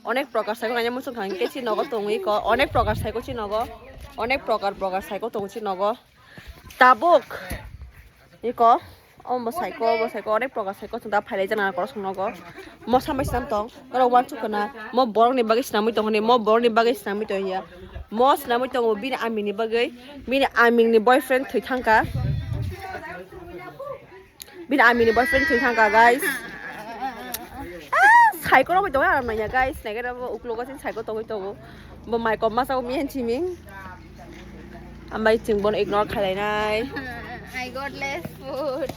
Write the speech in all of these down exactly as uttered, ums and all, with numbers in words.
Onek prokar saiko nanya muchung thang ke chi nogo tongwi ko. Onek prokar saiko chi nogo. Onek prokar prokar saiko tong chi nogo. Tabuk. Iko. Omo saiko, omo saiko, onek prokar saiko chung da phailai jana koro song nogo. Mo samai sinam tong. Oro wan chuk kana. Mo borok ni bagwi sinamwi tong hini. Mo borok ni bagwi sinamwi tong ya. Mo sinamwi tong bini ami ni bagwi. Bini ami ni boyfriend thwi thangka. Bini ami ni boyfriend thwi thangka, guys. Ah, saiko rok bai tongo aram nanya, guys. Naikhe bo uklogo sin saiko tongwi tongo. Bo mai kok masa umi hen chiming. Ambai ching bono ignore khailai nai. I got less food.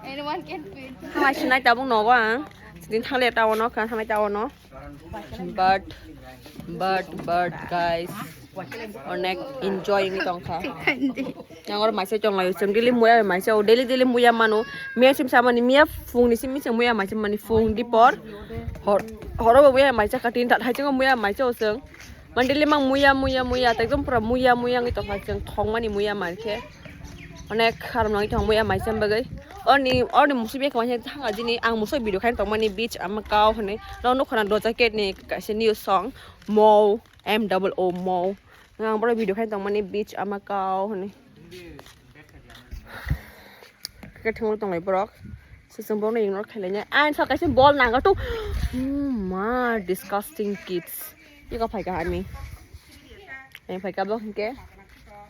Anyone can feed. Mai sinai tabuk nogo ang. Sidin thangle tawono, kan thangle tawono. But, but, but, guys, onek enjoy wngwi tongkha. Nang oro maisa chong laio, chwng daily muya maisa, o daily daily muya mano. Miya sim samani, miya phung ni simi chwng muya maisa mani, phung dipor. Hor, horo bo muya maisa katin ta, hai chwng muya maisa o chwng. Mandili mang muya, muya, muya, ta ekdom pura muya, muya wngwi tongkha chwng thongmani muya mankhe. Onek harom nangwi thong muya maisa bagwi. Orni, orni musi bek maisa thanga jini, ang muso video khain tongmani beach ama kao hwnwi. No nukho na do jacket ni kaisa new song, Mo, M double O, Mo. Ang boro video khain tongmani beach ama kao hwnwi. Khe thwngwi tonglai borok. Sising borokno ignore khailainya. Ang sa kaisa bol nangkha to. Hmm, ma, disgusting kids. Iko phaikha ani. Ang phaikha bo hinkhe.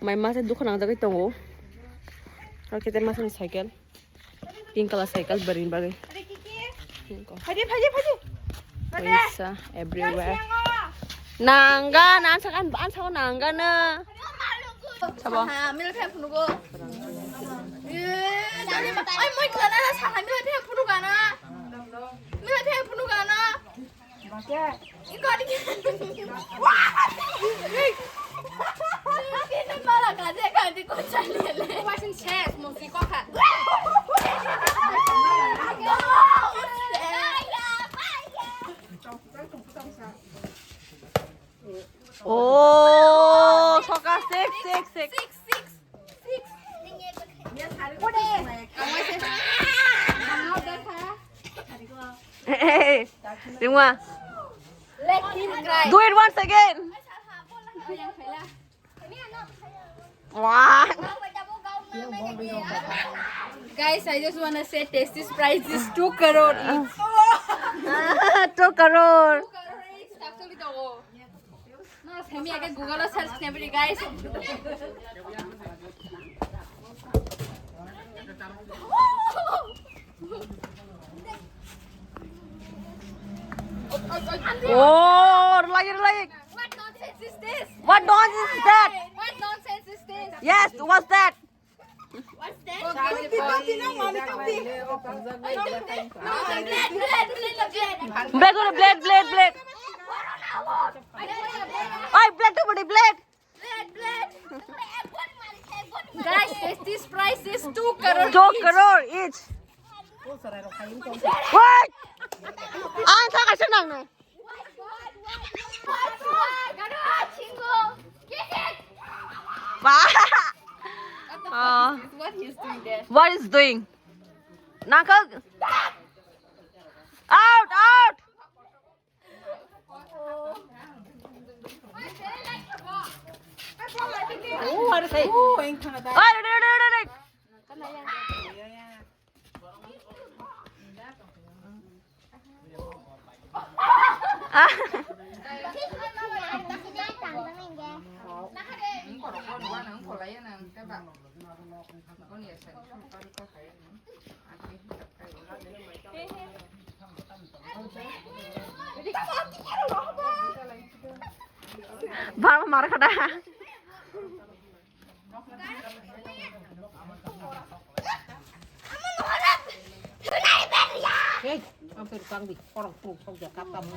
Mai masa dukha nangjagwi tongo. Aro kete masani cycle. Pink color cycle bwrwini bagwi. Pink color. Phaidi, phaidi, phaidi. Paisa everywhere. Nangga, nang sakan, an sakan nangga na. Sabo. Ha, mila phe phunu go. Eh, jani ma, ai, moi kana na, sa, mila phe phunu kana. Mila phe phunu kana. Oh, soka six, six, six. Hey, hey, hey. Ringwa. Let him cry. Do it once again. Wah. Guys, I just wanna say Tasty's price is two crore each. Two crore. Two crore each, actually, though. No, semi age Google o search khaibri, guys. Oh, rwlai, rwlai. What nonsense is this? What nonsense is that? What nonsense is this? Yes, what's that? What's that? Blade, blade, blade, blade. Oi, blade to body, blade. Guys, this price is two crore. Two crore each. Wait! Ang sa kasi nang na. What is this? What he's doing there? What is doing? Nangkag. Out, out. Oh, what is it? Oh, ang tanga da. Ay, dali, dali, dali. Bang mar kada. Hey, ang pero kang di, orang pro pro ya kata mo.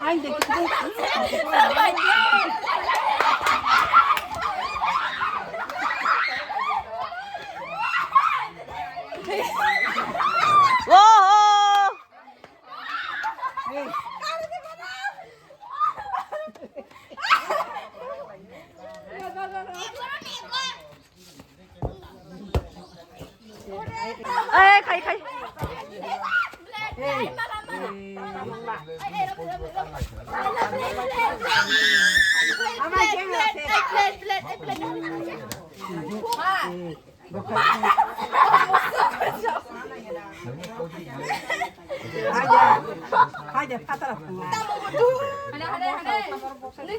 Ay, de. Whoa! Ai, khai, khai.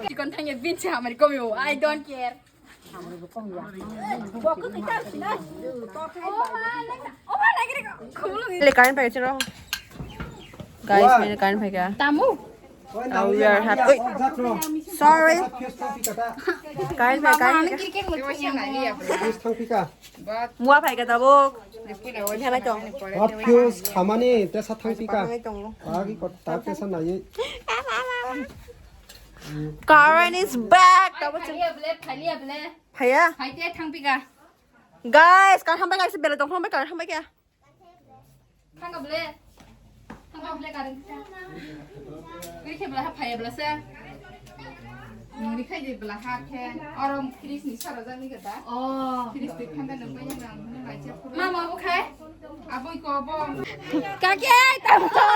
Chikon thangya binsi hamari komio. I don't care. Le current paikha chiro. Guys, mere current paikha. Tamu. Now we are happy. Oi. Sorry. Current paikha, current paikha. Mua paikha tabuk. What feels khamani tesa thangpika. Agi kot ta tesa nai. Current is back. Tabuk. Phaiya bole, phaiya bole. Phaiya? Phaite thangpika. Guys, kar hambai guys, bela tong hambai, kar hambai kya? Thangka bole. Thangka bole, kar. Kiri khe bela ha phaiya bela se. Nang rikhai de bela ha khe. Oro fridge ni sara jani kata. Oh. Fridge de thangka nang bai nang nang bai che. Mama bo khai. Aboi ko bo. Kake, tam to.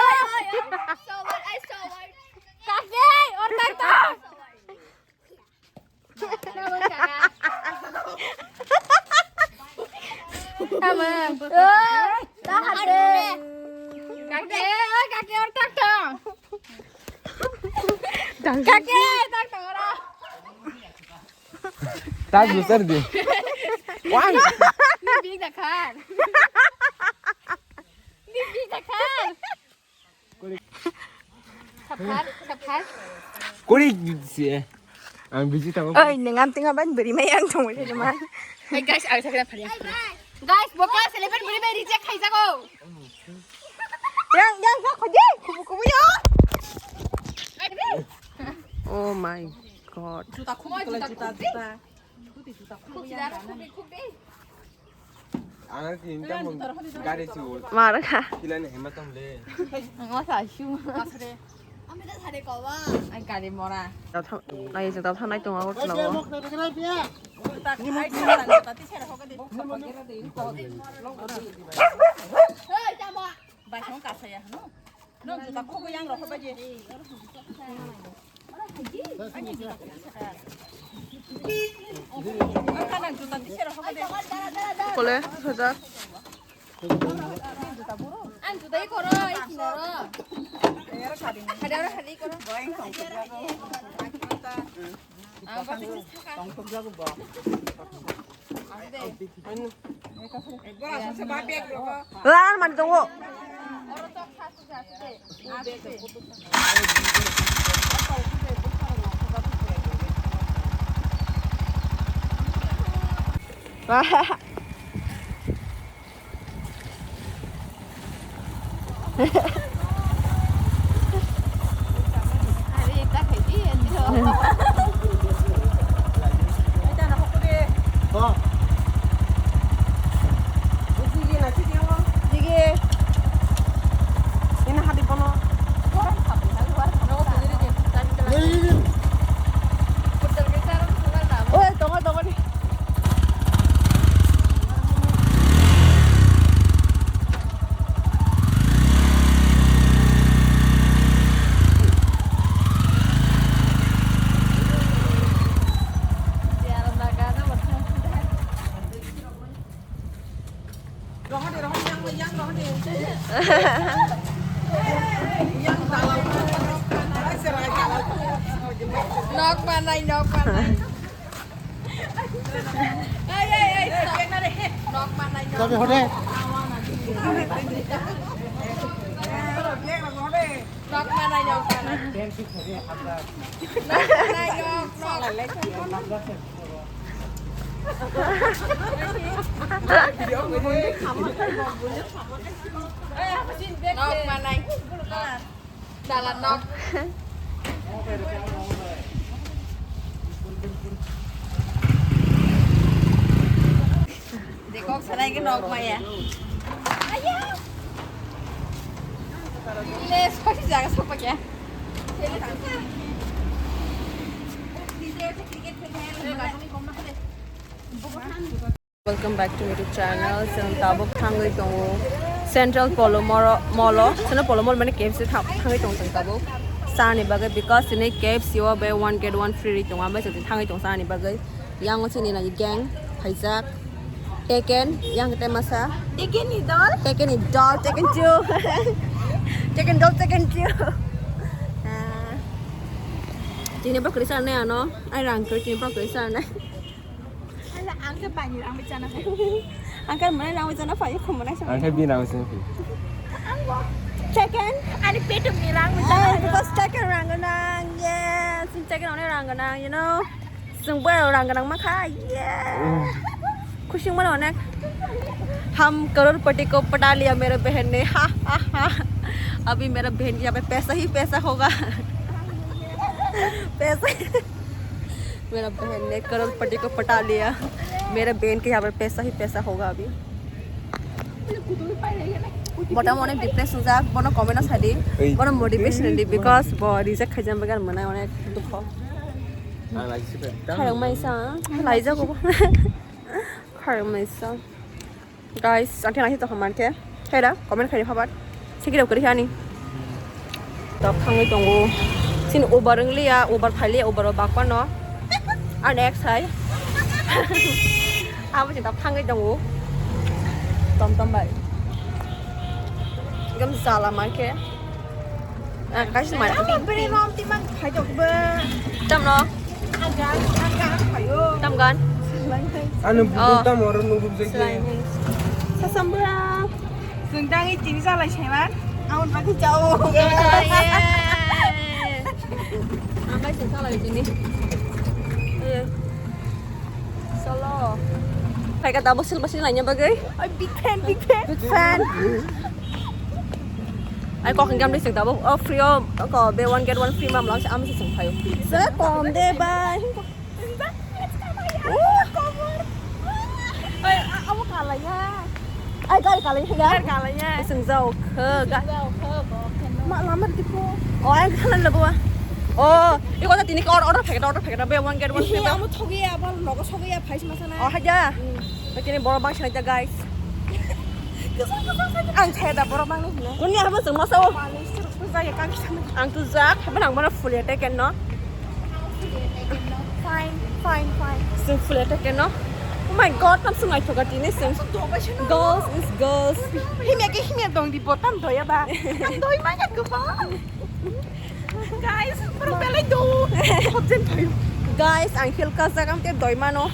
Kake, or tak to. Tama. Oi, tahan de. Kake, oi, kake, or tak to. Kake, tak to, ora. Tak besar dia. Wah. Ni big da khan. Ni big da khan. Saphar, saphar. Kori se. Ang biji tamo. Oi, nengam tinga ban beri mai ang tong wajah cuma. Hey guys, aku sakit apa ya? Guys, bokla selepen beri mai reject khai jago. Yang, yang, yang, kau je, kubu, kubu ya. Oh my God. Juta, juta, juta, juta. Ang tin ta mon gari chu. Mar kha. Kila ni hema tam le. Ang masa shu. Ami ta sare ko ba. Ai gari mora. Nai jeng ta thanai tong ago tlo. Bai song ka saya no. No juta khobo yang rokho ba je. Kole, sajak. Ang juta i koro, i kinoro. Hadi aro hadi koro. Ang pasti saka. Lan man tongo. Nok manai, nok manai. Ai, ai, ai. Nok manai, nok. Tabi hode. Nok manai, nok manai. Nok manai, nok, nok. Nok manai. Dalan nok. De kok sanai ke nok maya. Aya. Le soi jaga sopa kya? Welcome back to my YouTube channel. Chwng tabuk thangwi tongo Central Polo Mall, Mall, Central Polo Mall mane K F C tha-, thangwi tongo chwng tabuk. Chani bagwi because tini K F C o be one get one free ri tongo, ambai chwng thangwi tongo chani bagwi. Yang o chini nai gang phaijak. Teken, yang kete masa. Teken ni dol. Teken ni dol, Teken two. Teken dol, Teken two. Ah. Tini bro kwrwi sanai ano. Ai rang kwrwi, tini bro kwrwi sanai. Ala, ang khe bani rang bai chana phai. Ang khe mwnai rang bai chana phai, khum mwnai sa. Ang khe bini rang bai chana phai. Ang bo. Teken, ani petum ni rang bai chana phai. Because Teken rang nang. Yes, Teken onek rang nang, you know. Chwng bo rang gwnang ma kha, yeah. Khusi wngmano onek. हम करोड़पति को पटा लिया मेरे बहन ने, ha ha ha. अभी मेरा बहन के यहाँ पे पैसा ही पैसा होगा. पैसा. मेरा बहन ने करोड़पति को पटा लिया, मेरे बहन के यहाँ पे पैसा ही पैसा होगा अभी. Bottom onek depress wngjak, bono comment o sadi, bono motivation di, because bo reject khaijak bagwi mwnai onek dukho. Kharang maisa, laijak obo. Kharang maisa. Guys, ang thani tongkha mankhe. Khaira, comment khairi phabar. Sikirok kwrwi ani. Tok thangwi tongo. Sin Uber wngliya, Uber phailiya, Uber o bakpano. Ang next hai. Abo se tok thangwi tongo. Tom tom bai. Ekdom jala mankhe. Ah, kaisa mai. Ang bini rom timang khai tok ba. Tam no. Ang gan, ang gan khayo. Tam gan. Ano Oh. Bubu tam oro nubuk jai. Selain ini. Sasambra. Sengdang i tini salai saiman. Ang pakai jauh. Yeah, yeah. Ang kai sengsalai tini. Eh. Solo. Phaikha tabuk silba sini laina bagwi. Oi, big fan, big fan. Big fan. Ai kok hingam dei sing tabuk. Oh, free o, ko be one get one free mam lang, am si sing phayo. Se kom de bai. Oh, cover. Oi, amo kalaya. Ai, gari kalai ya. Gari kalai ya. Sing jao khe, ga. Sing jao khe, bo khe no. Ma, lama di ko. Oh, ai khala labo. Oh, iko ta tini ko order packet, order packet, be one get one free. Amo thogi ya, bol nogo thogi ya, phai sima sana. Oh, haja. Tini borok bangsa naijak, guys. Ang saya da borok bangni hino. Kuni abo chwng masa o. Ang tu jak, habo nang bono full attack no. Fine, fine, fine. Chwng full attack no. Oh my God, tam swng naithoka tini chwng. Girls is girls. Himya ke himya dong di bo tam doya ba. Tam doi manya ko ba. Guys, bro, belai do. Hobjen thayo. Guys, ang heel kajak, ang te doi mano.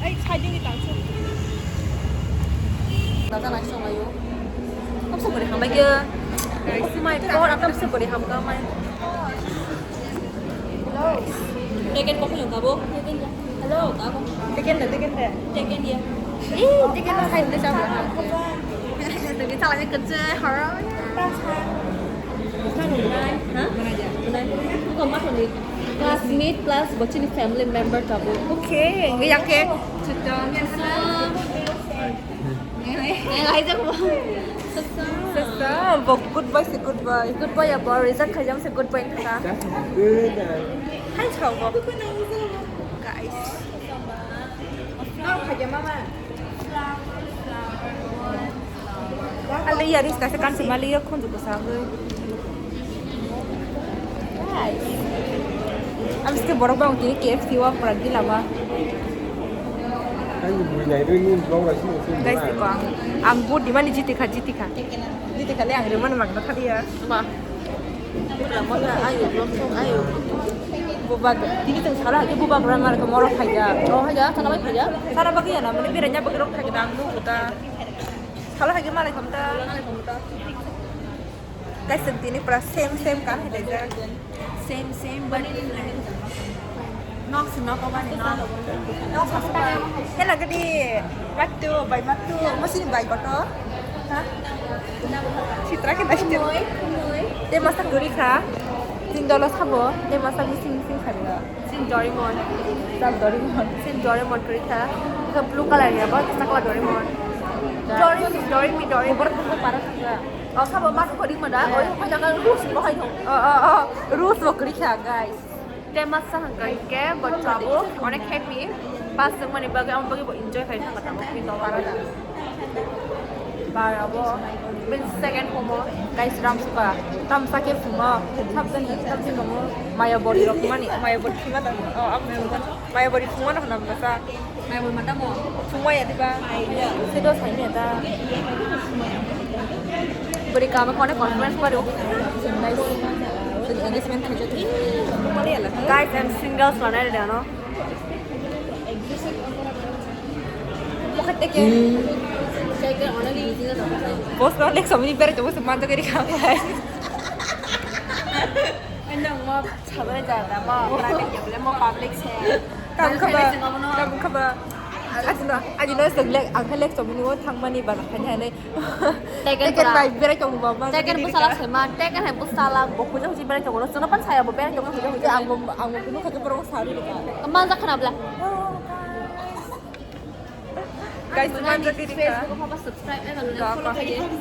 Ai, saiding ni tangso. Dada nai songayo. Tam se bari hambai ke. Guys, my God, tam se bari hamka mai. Hello. Teken kok yung kabo? Hello, kabo. Teken de, teken de. Teken ya. Eh, teken na kain de sama. Teken salah ni kerja, haro. Hah? Bukan mah ni. Classmate plus bocini family member kabo. Okay, yang ke. Eh, aja ko. Sasa, bo good boy se good boy. Good boy ya, bo result khaijam se good boy kha. Hai chao bo. Guys. Flower khaijam mama. Ali ya ris kasa kan semali ya khunju ko sa. Guys. Abis ke borok bang tini K F C wa pura gila ba. Ani bui nai rui ni vlog ra sini sini. Guys, tiko ang, ang bu di mani jiti kha, jiti kha. Jiti kha le ang rimani magna kha dia. Ma. Ayo, vlog song, ayo. Bubak, tini tong sala ke bubak ra mar ke moro khaja. Oh, khaja, sana bai khaja. Sana bagi ya na, mani biranya bagi rok khaja, ang nu kota. Sala ke malai khamta. Guys, chwng tini pura same, same kan hai laijak. Same, same, but nok se nok obani nok. Nok se nok. Hela gadi matu, bai matu, masini bai koto. Ha? Sitra ke dai sitra. Te masa guri kha. Tin dola sabo. Te masa missing missing kha. Same Doraemon. Same Doraemon. Same Doraemon kuri kha. Ika blue color ya, ba kisa kala Doraemon. Doraemon, Doraemon, Doraemon. Bar kha para kha. Oh, sabo mas ko di mada. Oh, yung kaya kan rules mo kayo. Oh, oh, oh. Rules mo kuri kha, guys. Te mas sa hangkai ke, but trouble. Onek happy. Pass wngmani bagwi, amo bagwi bo enjoy khai thangkha tamo, kinto bara da. Bara bo, bini second home o, guys, Ramsuka, tamsa khe phungo, sabjani, sabjani komo, Mayabori rok mani, Mayabori khima da, oh, amo phungo, Mayabori phungo no hwnam basa. Mayabori mata mo? Phungo ya diba? Sedo saini da. Bori kama kone conference paro. Guys, engagement khaijak. Guys, I'm single, so na da no. Boss no lek somni bere to boss manjo kiri kham hai. Ano mo sabare jada mo private jabole mo public se. Tam khaba, tam khaba. Ajino, ajino song lek, ang kha lek somni o thangmani ba khaini hanai. Teken Teken pura. Bai berai tong ba ma. Teken busala sema, teken hai busala bo kuja huji berai tong. Sono pan saya bo berai tong huja huja. Ang bo, ang bo kunu khaja borok sari ka. Manja khana bla. Guys, manja kiri ka. Facebook apa subscribe ai bang follow khaji.